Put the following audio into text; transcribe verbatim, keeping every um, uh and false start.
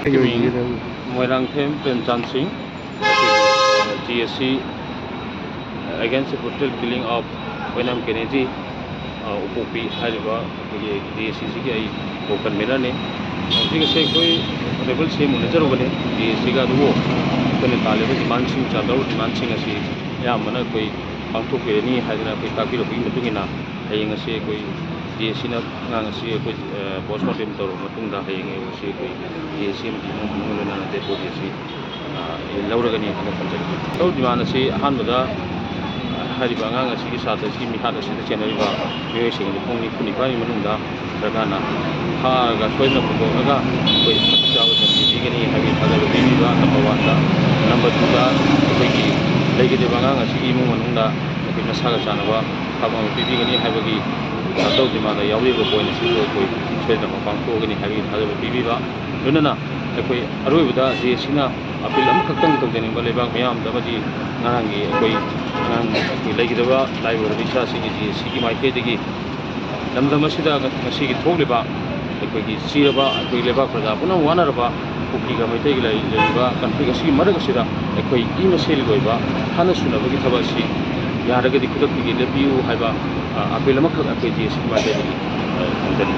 ꯑꯩꯒꯤ ꯃꯤꯡ ꯃꯣꯏꯔꯥꯡꯊꯦꯝ ꯄ꯭ꯔꯦꯝꯆꯥꯟ ꯁꯤꯡ, G S C, Against the Brutal Killing of ꯑꯣꯏꯅꯥꯝ ꯀꯦꯅꯦꯗꯤ, ꯑ, ꯎꯄꯣꯛꯄꯤ ꯍꯥꯏꯔꯤꯕ ꯑꯩꯈꯣꯏꯒꯤ ꯖꯤ ꯑꯦꯁ ꯁꯤꯁꯤꯒꯤ ꯑꯩ ꯀꯣ ꯀꯟꯚꯤꯅꯔꯅꯤ꯫ ꯍꯧꯖꯤꯛ ꯑꯁꯦ ꯑꯩꯈꯣꯏ ꯑꯣꯅꯔꯦꯕꯜ ꯁꯤ ꯑꯦꯝ ꯎꯅꯖꯔꯨꯕꯅꯤ꯫ ꯖꯤ ꯑꯦꯁ ꯁꯤꯒ ꯑꯗꯨꯕꯨ ꯑꯩꯈꯣꯏꯅ ꯇꯥꯜꯂꯤꯕ ꯗꯤꯃꯥꯟꯁꯤꯡ, ꯆꯥꯟꯗꯧ ꯗꯤꯃꯥꯟꯁꯤꯡ ꯑꯁꯤ ꯑꯌꯥꯝꯕꯅ ꯑꯩꯈꯣꯏ ꯄꯥꯡꯊꯣꯛꯄꯤꯔꯅꯤ ꯍꯥꯏꯗꯅ ꯑꯩꯈꯣꯏ ꯇꯥꯛꯄꯤꯔꯛꯄꯒꯤ ꯃꯇꯨꯡ ꯏꯟꯅ ꯍꯌꯦꯡ ꯑꯁꯤ ꯑꯩꯈꯣꯏ ꯖꯤ ꯑꯦꯁ ꯁꯤꯅ ꯑꯉꯥꯡ ꯑꯁꯤ ꯑꯩꯈꯣꯏ, ꯑ, ꯄꯣꯁꯃꯣꯔꯇꯦꯝ ꯇꯧꯔꯕ ꯃꯇꯨꯡꯗ ꯍꯌꯦꯡ ꯑꯁꯤ ꯑꯩꯈꯣꯏ ꯖꯤ ꯑꯦꯁ ꯁꯤ ꯑꯃꯗꯤ ꯏꯃꯨꯡ ꯃꯅꯨꯡꯒ ꯂꯣꯏꯅꯅ ꯗꯦꯠ ꯕꯣꯗꯤ ꯑꯁꯤ, ꯑ, ꯂꯧꯔꯒꯅꯤ ꯍꯥꯏꯅ ꯊꯝꯖꯒꯦ꯫ ꯇꯧ ꯗꯤꯃꯥꯟ ꯑꯁꯤ ꯑꯍꯥꯟꯕꯗ ꯍꯥꯏꯔꯤꯕ ꯑꯉꯥꯡ ꯑꯁꯤꯒꯤ ꯁꯥꯇ꯭ꯔ ꯑꯁꯤꯒꯤ ꯃꯤꯍꯥꯠ ꯑꯁꯤꯗ ꯆꯦꯟꯅꯔꯤꯕ ꯃꯤꯑꯣꯏꯁꯤꯡ ꯑꯗꯨ ꯄꯨꯡ ꯅꯤꯐꯨ ꯅꯤꯄꯥꯟꯒꯤ ꯃꯅꯨꯡꯗ ꯁꯔꯀꯥꯔꯅ ꯐꯥꯔꯒ ꯁꯣꯏꯗꯅ ꯄꯨꯊꯣꯛꯂꯒ ꯑꯩꯈꯣꯏ ꯃꯇꯤꯛ ꯆꯥꯕ ꯗꯟꯗꯤ ꯄꯤꯒꯅꯤ ꯍꯥꯏꯕꯒꯤ ꯊꯥꯖꯕ ꯄꯤꯕꯤꯕ number one ꯗ꯫ Number two ꯗ ꯑꯩꯈꯣꯏꯒꯤ ꯂꯩꯒꯗꯕ ꯑꯉꯥꯡ ꯑꯁꯤꯒꯤ ꯏꯃꯨꯡ ꯃꯅꯨꯡꯗ ꯑꯩꯈꯣꯏ ꯃꯁꯥꯒ ꯆꯥꯟꯅꯕ ꯊꯕꯛ ꯑꯃ ꯄꯤꯕꯤꯒꯅꯤ ꯍꯥꯏꯕꯒꯤ ꯇꯧ ꯗꯤꯃꯥꯟꯗ ꯌꯥꯎꯔꯤꯕ ꯄꯣꯏꯟ ꯑꯁꯤꯁꯨ ꯑꯩꯈꯣꯏ ꯁꯣꯏꯗꯅ ꯄꯥꯡꯊꯣꯛꯑꯒꯅꯤ ꯍꯥꯏꯕꯒꯤ ꯊꯥꯖꯕ ꯄꯤꯕꯤꯕ꯫ ꯂꯣꯏꯅꯅ ꯑꯩꯈꯣꯏ ꯑꯔꯣꯏꯕꯗ ꯖꯤ ꯑꯦꯁ ꯁꯤꯅ ꯑꯄꯤꯜ ꯑꯃꯈꯛꯇꯪ ꯇꯧꯖꯅꯤꯡꯕ ꯂꯩꯕꯥꯛ ꯃꯤꯌꯥꯝꯗ ꯑꯃꯗꯤ ꯑꯉꯥꯡꯒꯤ ꯑꯩꯈꯣꯏ ꯑꯉꯥꯡ ꯑꯩꯈꯣꯏ ꯂꯩꯒꯗꯕ ꯂꯥꯏꯔꯕ ꯏꯆꯥꯁꯤꯡꯒꯤ ꯖꯤ ꯑꯦꯁ ꯁꯤꯒꯤ ꯃꯥꯏꯀꯩꯗꯒꯤ ꯂꯝꯗꯝ ꯑꯁꯤꯗ ꯉꯁꯤꯒꯤ ꯊꯣꯛꯂꯤꯕ ꯑꯩꯈꯣꯏꯒꯤ ꯆꯤꯔꯕ ꯑꯩꯈꯣꯏ ꯂꯩꯕꯥꯛ ꯄ꯭ꯔꯖꯥ ꯄꯨꯝꯅꯃꯛ ꯋꯥꯅꯔꯕ ꯀꯨꯀꯤꯒ ꯃꯩꯇꯩꯒ ꯂꯩ-, ꯂꯩꯔꯤꯕ ꯀꯟꯐ꯭ꯂꯤꯛ ꯑꯁꯤꯒꯤ ꯃꯔꯛ ꯑꯁꯤꯗ ꯑꯩꯈꯣꯏ ꯏ ꯃꯁꯦꯜꯒꯤ ꯑꯣꯏꯕ ꯍꯥꯠꯅ ꯁꯨꯅꯕꯒꯤ ꯊꯕꯛ ꯑꯁꯤ ꯌꯥꯔꯒꯗꯤ ꯈꯨꯗꯛꯇꯒꯤ ꯂꯦꯞꯄꯤꯌꯨ ꯍꯥꯏꯕ, ꯑ, ꯑꯄꯤꯜ ꯑꯃꯈꯛ ꯑꯩꯈꯣꯏ ꯖꯤ ꯑꯦꯁ ꯁꯤꯒꯤ ꯃꯥꯏꯀꯩꯗꯒꯤ, ꯑ, ꯊꯝꯖꯔꯤ꯫